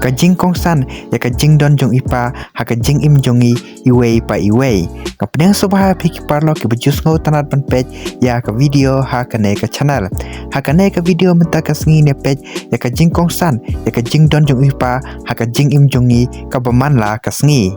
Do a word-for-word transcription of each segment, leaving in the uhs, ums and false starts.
Ka jingkongsan ïa ka jingdon jong i pa ha ka jingim jong i iwei pa iwei. Nga pdiang sngewbha ïa phi ki paralok kiba ju sngewtynnat ban peit ïa ka video ha kane ka channel. Ha kane ka video mynta ka sngi ngin ïa peit ïa ka jingkongsan ïa ka jingdon jong i pa ha ka jingim jong i kaba man la ka sngi.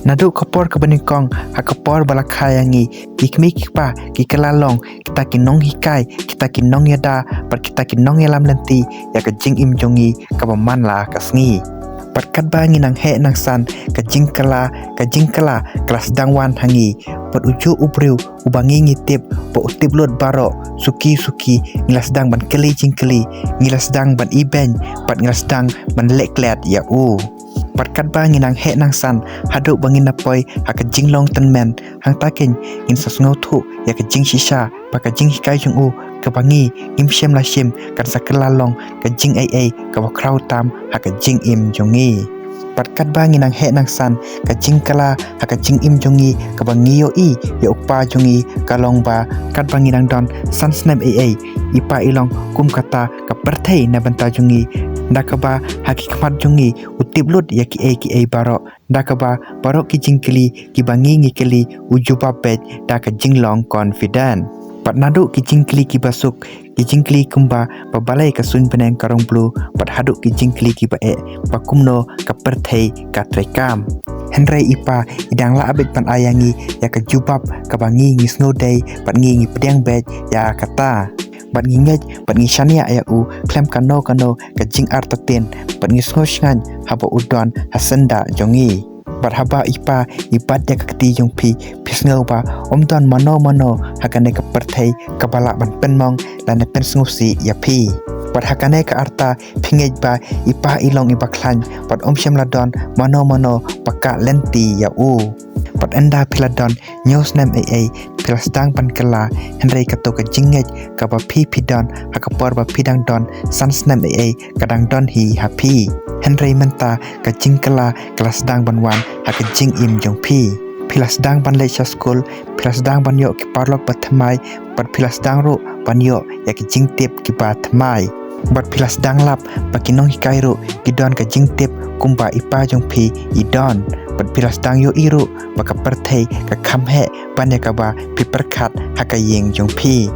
Naduh ka por kaba nyngkong ha ka por ba la kha ïa ngi, ki kmie ki kpa ki kylla long kita ki nonghikai, kita ki nongïada bad kita ki nongïalam lynti ïa ka jingim jong i kaba man la ka sngi. Bad katba ngi nang heh nang san, ka jingkylla, ka jingkylla ka la sdang wan ha ngi. Bad ujuh u briew uba ngi ngi tip ba u tip lut baroh suki suki, ngi la sdang ban kylli jingkylli, ngi la sdang ban ibeiñ bad ngi la sdang ban leh klet ïa u. Bad katba ngi nang heh nang san haduh ba ngin ïa poi ha ka jinglong tymmen, hangta keiñ ngin sa sngewthuh ïa ka jingshisha ba ka jinghikai jong u kaba ngi ngim shym la shim kan sa kylla long ka jingaiei kaba khraw tam ha ka jingim jong ngi. Bad katba ngi nang heh nang san, ka jingkylla ha ka jingim jong ngi kaba ngi ïohi ïa u kpa jong ngi ka long ba katba ngi nang don san snem eiei, i pa i long kum kata ka pyrthei na bynta jong ngi. Da kaba ha ki khmat jong ngi u tip lut ïa kiei kiei baroh. Da kaba baroh ki jingkylli kiba ngi ngi kylli u jubab beit da ka jinglong confident. Bad naduh ki jingkylli kiba suk, ki jingkylli kumba ba balei ka suiñ bneng ka rong blue, bad haduh ki jingkylli kiba eh ba kumno ka pyrthei ka treikam. Hynrei i pa i dang lah beit ban ai ïa ngi ïa ka jubab kaba ngi ngi sngewdei bad ngi ngi pdiang beit ïa kata. Bad ngi ngeit bad ngi shaniah ïa u khlem kano kano ka jingartatien, bad ngi sngewshngaiñ haba u don ha syndah jong ngi. Bad haba i pa i bat ïa ka kti jong phi, phi sngew ba ym don mano mano ha kane ka pyrthei kaba lah ban pynmong lane pynsngewsih ïa phi. Bad ha kane ka arta phi ngeit ba i pa i long iba khlaiñ bad ym shym la don mano mano ba kah lynti ïa u. Bad ynda phi la don hynñiew snem eiei phi la sdang ban kylla, hynrei kato ka jingngeit kaba phi phi don ha ka por ba phi dang don san snem eiei ka dang don hi ha phi. Hynrei mynta ka jingkylla ka la sdang ban wan ha ka jingim jong phi. Phi la sdang ban leit sha skul, phi la sdang ban ïoh ki paralok ba thymmai, bad phi la sdang ruh ban ïoh ïa ki jingtip kiba thymmai. Bad phi la sdang lap ba ki nonghikai ruh ki don ka jingtip kumba i pa jong phi i don. Bad phi la sdang ïohi ruh ba ka pyrthei ka kham heh ban ïa kaba phi pyrkhat ha ka ïing jong phi.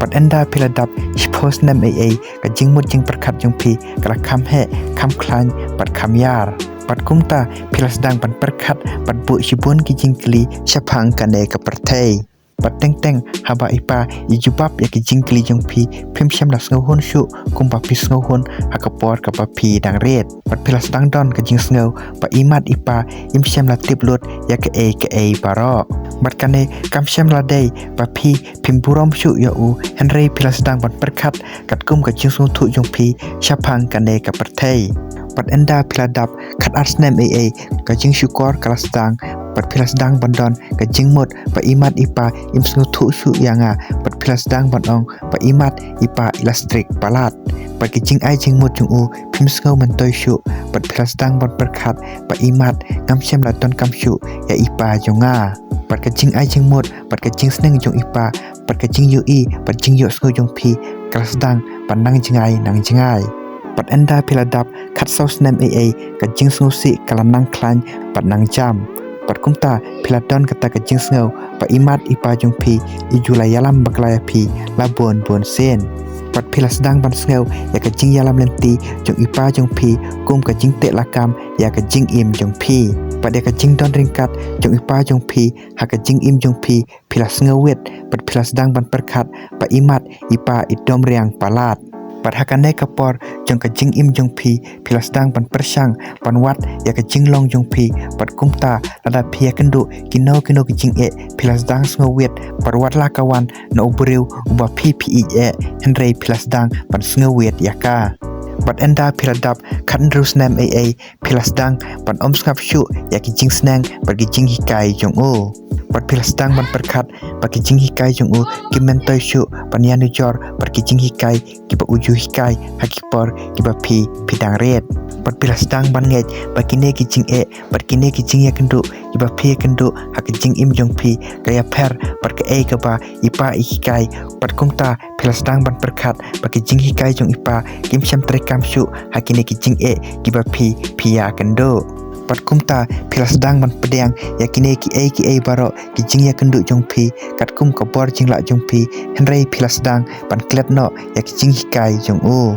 Bad ynda phi la dap shiphew snem eiei, ka jingmut jingpyrkhat jong phi ka la kham heh, kham khlaiñ bad kham ïar. Bad kumta phi la sdang ban pyrkhat bad buh shibun ki jingkylli shaphang kane ka pyrthei. Bad teng teng haba i pa i jubab ïa ki jingkylli jong phi, phim shym la sngewhun shuh kumba phi sngewhun ha ka por kaba phi dang rit. Bad phi la sdang don ka jingsngew ba i mat i pa im shym la tip lut ïa kaei kaei baroh. Bad kane kam shym la dei ba phi phim burom shuh ïa u, hynrei phi la sdang ban pyrkhat katkum ka jingsngewthuh jong phi shaphang kane ka pyrthei. Bad ynda phi la dap khatar snem eiei, ka jingshukor ka la sdang, bad phi la sdang ban don ka jingmut ba i mat i pa im sngewthuh shuh ïa nga, bad phi la sdang ban ong ba i mat i pa i la strict palat. Bad ki jingai jingmut jong u phim sngew myntoi shuh, bad phi la sdang ban pyrkhat ba i mat ngam shym la donkam shuh ïa i pa jong nga. Bad ka jingai jingmut bad ka jingsneng jong i pa bad ka jingïohi bad jingïohsngew jong phi ka la sdang ban nang jngai nang jngai. Bad ynda phi la dap khatsaw snem eiei, ka jingsngewsih ka la nang khlaiñ bad nang jam. Bad kumta phi la don kata ka jingsngew ba i mat i pa jong phi i ju la ïalam bakla ïa phi la bun bun sien. Bad phi la sdang ban sngew ïa ka jingïalam lynti jong i pa jong phi kum ka jingteh lakam ïa ka jingim jong phi. Bad ïa ka jingdon ryngkat jong i pa jong phi ha ka jingim jong phi, phi la sngewwit bad phi la sdang ban pyrkhat ba i mat i pa i dom riang palat. Bad ha kane ka por jong ka jingim jong phi, phi la sdang ban pyrshang ban wad ïa ka jinglong jong phi, bad kumta lada phi ïakynduh kino kino ki jingeh, phi la sdang sngewwit bad wat la ka wan na u briew uba phi phi ïeit eh, hynrei phi la sdang ban sngewwit ïa ka. Bad ynda phi la dap khathynriew snem eiei, phi la sdang ban ym sngap shuh ïa ki jingsneng bad ki jinghikai jong u. Bad phi la sdang ban pyrkhat ba ki jinghikai jong u kim myntoi shuh ban ïanujor bad ki jinghikai kiba u ju hikai ha ki por kiba phi phi dang rit. Bad phi la sdang ban ngeit ba kine ki jingeh bad kine ki jingïakynduh kiba phi ïakynduh ha ki jingim jong phi ka ïapher bad kaei kaba i pa i hikai. Bad kumta phi la sdang ban pyrkhat ba ki jinghikai jong i pa kim shym treikam shuh ha kine ki jingeh kiba phi phi ïakynduh. Bad kumta phi la sdang ban pdiang ïa kine kiei kiei baroh ki jingïakynduh jong phi katkum ka bor jinglah jong phi, hynrei phi la sdang ban klet noh ïa ki jinghikai jong u.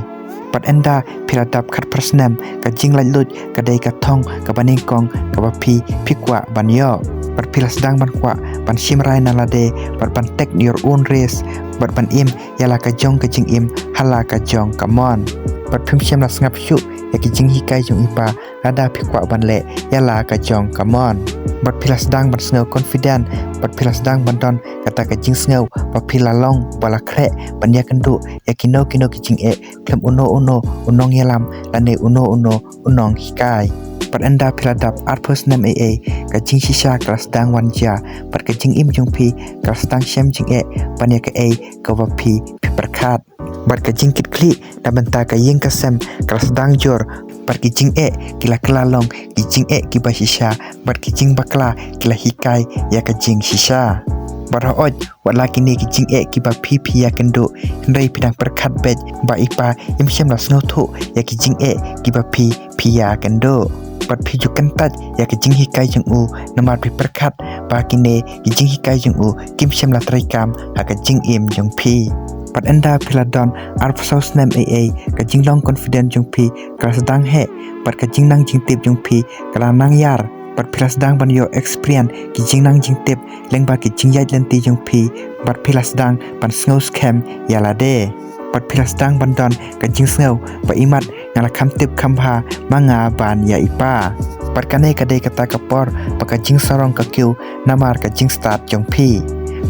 Bad ynda phi la dap khatphra snem, ka jinglaitluid ka dei ka thong kaba nyngkong kaba phi phi kwah ban ïoh. Bad phi la sdang ban kwah ban shim rai na lade bad ban take your own risk bad ban im ïa la ka jong ka jingim ha la ka jong ka mon. Bad phim shym la sngap shuh ïa ki jinghikai jong i pa lada phi kwah ban leh ïa la ka jong ka mon. Bad phi la sdang ban sngew confident bad phi la sdang ban don kata ka jingsngew ba phi la long ba la khreh ban ïakynduh ïa kino kino ki jingeh khlem uno uno u nongïalam lane uno uno u nonghikai. Bad ynda phi la dap arphew snem ei ei, ka jingshisha ka la sdang wan jia bad ka jingim jong phi ka la sdang shem jingeh ban ïa kaei kaba phi phi pyrkhat. Bad ka jingkitkhlieh na bynta ka ïing ka sem ka la sdang jur bad ki jingeh ki la kylla long ki jingeh kiba shisha bad ki jingbakla ki la hikai ïa ka jingshisha. Bad hooid, wat la kine ki jingeh kiba phi phi ïakynduh, hynrei phi dang pyrkhat beit ba i pa im shym la sngewthuh ïa ki jingeh kiba phi phi ïakynduh. Bad phi ju kyntait ïa ki jinghikai jong u namar phi pyrkhat ba kine ki jinghikai jong u kim shym la treikam ha ka jingim jong phi. Bad ynda phi la don arphew saw snem ei ei, ka jinglong confident jong phi ka la sdang heh bad ka jingnang jingtip jong phi ka la nang ïar. Bad phi la sdang ban ïoh experience ki jingnang jingtip lyngba ki jingïaid lynti jong phi bad phi la sdang ban sngew skhem ïa lade. Bad phi la sdang ban don ka jingsngew ba imat nga la kham tip kham bha ma nga ban ïa i pa. Bad kane ka dei kata ka por ba ka jingsarong ka kiew namar ka jingstad jong phi.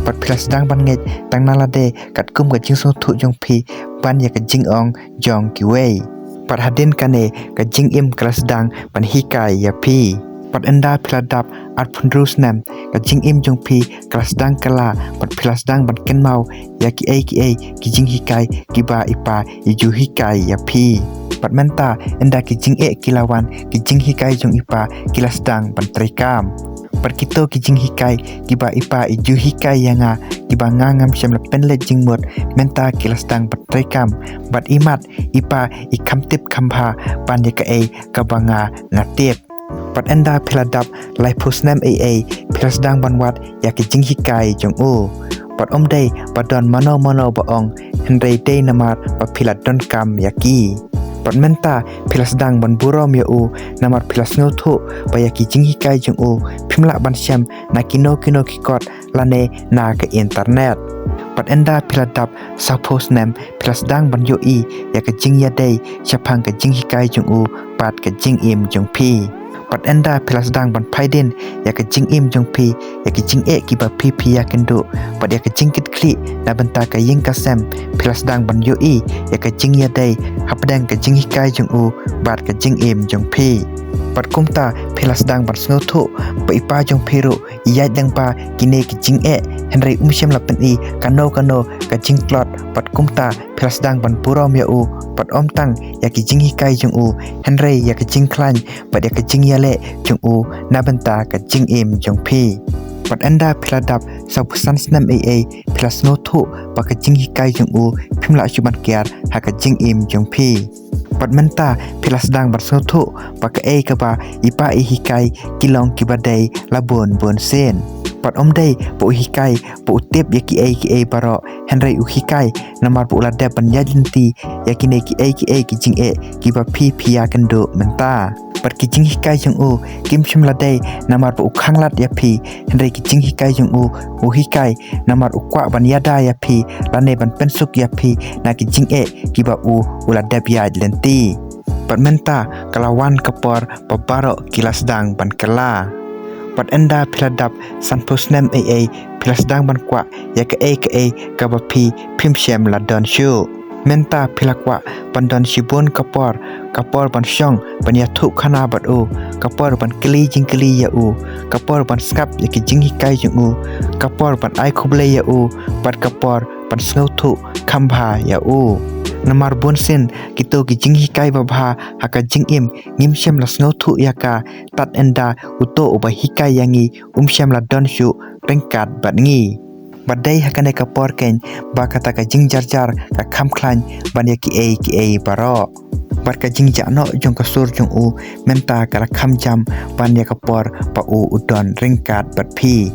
Bad phi la sdang ban ngeit tang na lade katkum ka jingsngewthuh jong phi ban ïa ka jingong jong kiwei. Bad hadien kane ka jingim ka la sdang ban hikai ïa phi. Bad ynda phi la dap arphew hynriew snem, ka jingim jong phi ka la sdang kylla bad phi la sdang ban kynmaw ïa kiei kiei ki jinghikai kiba i pa i ju hikai ïa phi. Bad mynta ynda ki jingeh ki la wan, ki jinghikai jong i pa ki la sdang ban treikam. Bad kito ki jinghikai kiba i pa i ju hikai ïa nga, kiba nga ngam shym la pynleit jingmut, mynta ki la sdang ban treikam. Bad imat i pa i kham tip kham bha ban ïa kaei kaba nga nga tip. Bad ynda phi la dap laiphew snem ei ei, phi la sdang ban wad ïa ki jinghikai jong u. Bad ym dei ba don mano mano ba ong, hynrei dei namar ba phi la donkam ïa ki. Bad mynta phi la sdang ban burom ïa u namar phi la sngewthuh ba ïa ki jinghikai jong u phim lah ban shem na kino kino ki kot lane na ka internet. Bad ynda phi la dap sawphew snem, phi la sdang ban ïohi ïa ka jingïadei shaphang ka jinghikai jong u bad ka jingim jong phi. Bad ynda phi la sdang ban phaidien ïa ka jingim jong phi ïa ki jingeh kiba phi phi ïakynduh bad ïa ka jingkitkhlieh na bynta ka ïing ka sem, phi la sdang ban ïohi ïa ka jingïadei hapdeng ka jinghikai jong u bad ka jingim jong phi. Bad kumta phi la sdang ban sngewthuh ba i pa jong phi ruh i ïaid lyngba kine ki jingeh, hynrei um shym la pyni kano kano ka jingtlot. Bad kumta phi la sdang ban burom ïa u, bad ym tang ïa ki jinghikai jong u, hynrei ïa ka jingkhlaiñ bad ïa ka jingïaleh jong u na bynta ka jingim jong phi. Bad ynda phi la dap sawphew san snem ei ei, phi la sngewthuh ba ka jinghikai jong u phim lah shuh ban kiar ha ka jingim jong phi. Bad mynta phi la sdang ban sngewthuh ba kaei kaba i pa i hikai ki long kiba dei la bun bun sien. Bad ym dei ba u hikai ba u tip ïa kiei kiei baroh, hynrei u hikai namar ba u la dep ban ïaid lynti ïa kine kiei kiei ki jingeh kiba phi phi ïakynduh mynta. Bad ki jinghikai jong u kim shym la dei namar ba u khanglad ïa phi, hynrei ki jinghikai jong u u hikai namar u kwah ban ïada ïa phi lane ban pynsuk ïa phi na ki jingeh kiba u u la dep ïaid lynti. Bad mynta ka la wan ka por ba baroh ki la sdang ban kylla. Bad ynda phi la dap sanphew snem ei ei, phi la sdang ban kwah ïa kaei kaei kaba phi phim shym la don shuh. Mynta phi la kwah ban don shibun ka por, ka por ban shong, ban ïathuh khana bad u, ka por ban kylli jingkylli ïa u, ka por ban sngap ïa ki jinghikai jong u, ka por ban ai khublei ïa u, bad ka por ban sngewthuh kham bha ïa u. Namar bun sien kito ki jinghikai babha ha ka jingim ngim shym la sngewthuh ïa ka, tad ynda uto uba hikai ïa ngi um shym la don shuh ryngkat bad ngi. Bad dei ha kane ka por keiñ ba kata ka jingjarjar ka kham khlaiñ ban ïa kiei kiei baroh. Bad ka jingjah noh jong ka sur jong u mynta ka la kham jam ban ïa ka por ba u u don ryngkat bad phi.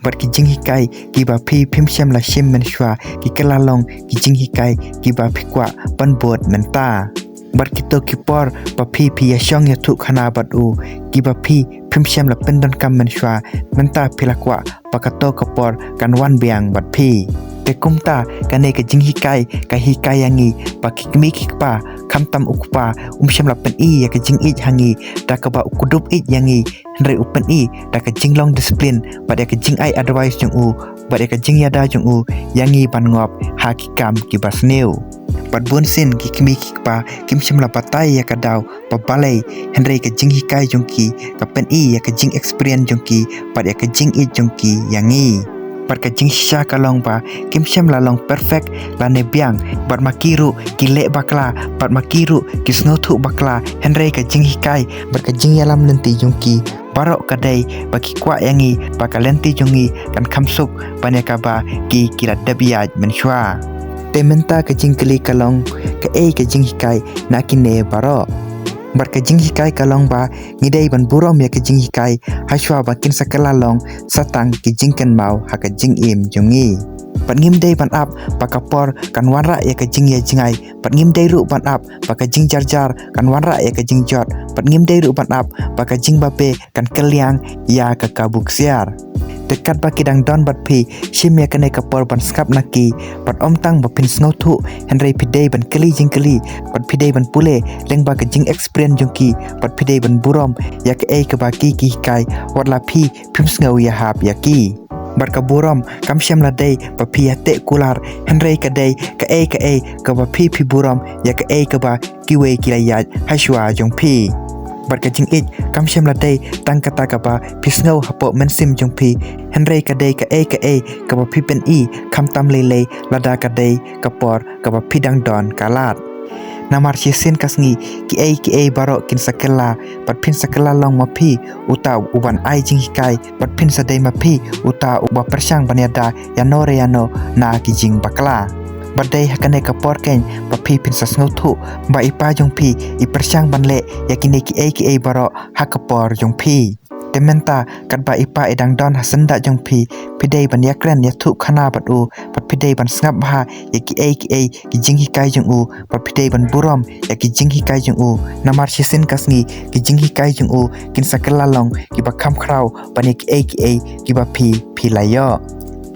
Bad ki jinghikai kiba phi phim shym la shim mynshuwa ki kylla long ki jinghikai kiba phi kwah ban bud mynta. Bad kito ki por ba phi phi ïashong ïathuh khana bad u, kiba phi phim shym la pyndonkam mynshuwa, mynta phi la kwah ba kato ka por kan wan biang bad phi. Te kumta kane ka jinghikai ka hikai ïa ngi ba ki kmie ki kpa, khamtam u kpa um shym la pyn-i ïa ka jingïeit ha ngi da kaba u kdup ïeit ïa ngi, hynrei u pyn-i da ka jinglong discipline bad ïa ka jingai advice jong u bad ïa ka jingïada jong u ïa ngi ban ngop ha ki kam kiba sniew. Bad bun sien ki kmie ki kpa kim shym la batai ïa ka daw ba balei, hynrei ka jinghikai jong ki ka pyn-i ïa ka jingexperience jong ki bad ïa ka jingïeit jong ki ïa ngi. Bad ka jingshisha ka long ba kim shym la long perfect lane biang, bad ma ki ruh ki leh bakla, bad ma ki ruh ki sngewthuh bakla, hynrei ka jinghikai bad ka jingïalam lynti jong ki baroh ka dei ba ki kwah ïa ngi ba ka lynti jong ngi kan kham suk ban ïa kaba ki ki la dep ïaid mynshuwa. Te mynta ka jingkylli ka long, kaei ka jinghikai na kine baroh? Bad ka jinghikai ka long ba ngi dei ban burom ïa ka jinghikai hashuwa ba kin sa kylla long sa tang ki jingkynmaw ha ka jingim jong ngi. Bad ngim dei ban ap ba ka por kan wanrah ïa ka jingïajngai, bad ngim dei ruh ban ap ba ka jingjarjar kan wanrah ïa ka jingjot, bad ngim dei ruh ban ap ba ka jingbabe kan kylliang ïa ka kabu ksiar. Te katba ki dang don bad phi, shim ïa kane ka por ban sngap na ki, bad ym tang ba phin sngewthuh, hynrei phi dei ban kylli jingkylli, bad phi dei ban pule lyngba ka jingexperience jong ki, bad phi dei ban burom ïa kaei kaba ki ki hikai, wat la phi phim sngew ïahap ïa ki. Bad ka burom kam shym la dei ba phi ïateh kular, hynrei ka dei kaei kaei kaba phi phi burom ïa kaei kaba kiwei ki la ïaid hashuwa jong phi. Bad ka jingïeit kam shym la dei tang kata kaba phi sngew hapoh mynsiem jong phi, hynrei ka dei kaei kaei kaba phi pyn-i, khamtam lei lei lada ka dei ka por kaba phi dang don ka lad. Namar shisien ka sngi kiei kiei baroh kin sa kylla, bad phin sa kylla long ma phi uta u ban ai jinghikai, bad phin sa dei ma phi uta uba pyrshang ban ïada ïano re ïano na ki jingbakla. Bad dei ha kane ka por keiñ ba phi phin sa sngewthuh ba i pa jong phi i pyrshang ban leh ïa kine kiei kiei baroh ha ka por jong phi. Te mynta katba i pa i dang don ha syndah jong phi, phi dei ban ïakren ïathuh khana bad u, bad phi dei ban sngap bha ïa kiei kiei ki jinghikai jong u, bad phi dei ban burom ïa ki jinghikai jong u. Namar shisien ka sngi ki jinghikai jong u kin sa kylla long kiba kham khraw ban ïa kiei kiei kiba phi phi la ïoh.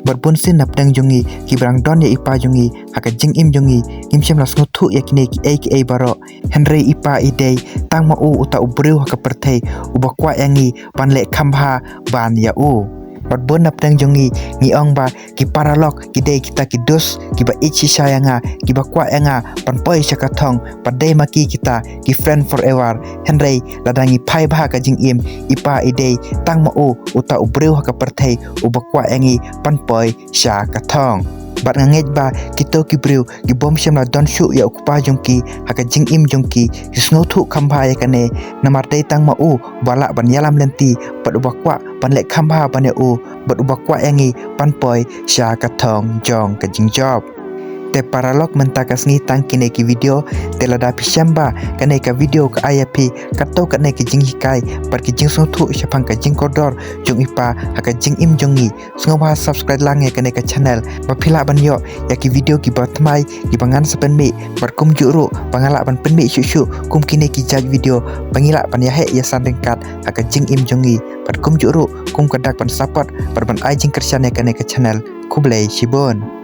Bad bun sien na pdeng jong ngi kiba dang don ïa i pa jong ngi ha ka jingim jong ngi, ngim shym la sngewthuh ïa kine kiei kiei baroh, hynrei i pa i dei tang ma u uta u briew ha ka pyrthei uba kwah ïa ngi ban leh kham bha ban ïa u. Bad bun na pdeng jong ngi ngi ong ba ki paralok ki dei kita ki dost kiba ïeit shisha ïa nga, kiba kwah ïa nga ban poi sha ka thong, bad dei ma ki kita ki friend forever. Hynrei lada ngi phai bha ka jingim, i pa i dei tang ma u uta u briew ha ka pyrthei uba kwah ïa ngi ban poi sha ka thong. Bad nga ngeit ba kito ki briew ki bym shym la don shuh ïa u kpa jong ki ha ka jingim jong ki, ki sngewthuh kham bha ïa kane, namar dei tang ma u uba lah ban ïalam lynti, bad uba kwah ban leh kham bha ban ïa u, bad uba kwah ïa ngi ban poi sha ka thong jong ka jingjop. Te paralok, mynta ka sngi tang kine ki video. Te lada phi shem ba kane ka video ka ai ïa phi katto katne ki jinghikai bad ki jingsngewthuh shaphang ka jingkordor jong i pa ha ka jingim jong ngi, sngewbha subscribe lang ïa kane ka channel ba phi lah ban ïoh ïa ki video kiba thymmai, kiba ngan sa pynmih, bad kumjuh ruh ba nga lah ban pynmih shuh shuh kum kine ki jait video ba ngi lah ban ïaheh ïasan ryngkat ha ka jingim jong ngi, bad kumjuh ruh kum ka dak ban support bad ban ai jingkyrshan ïa kane ka channel. Khublei shibun.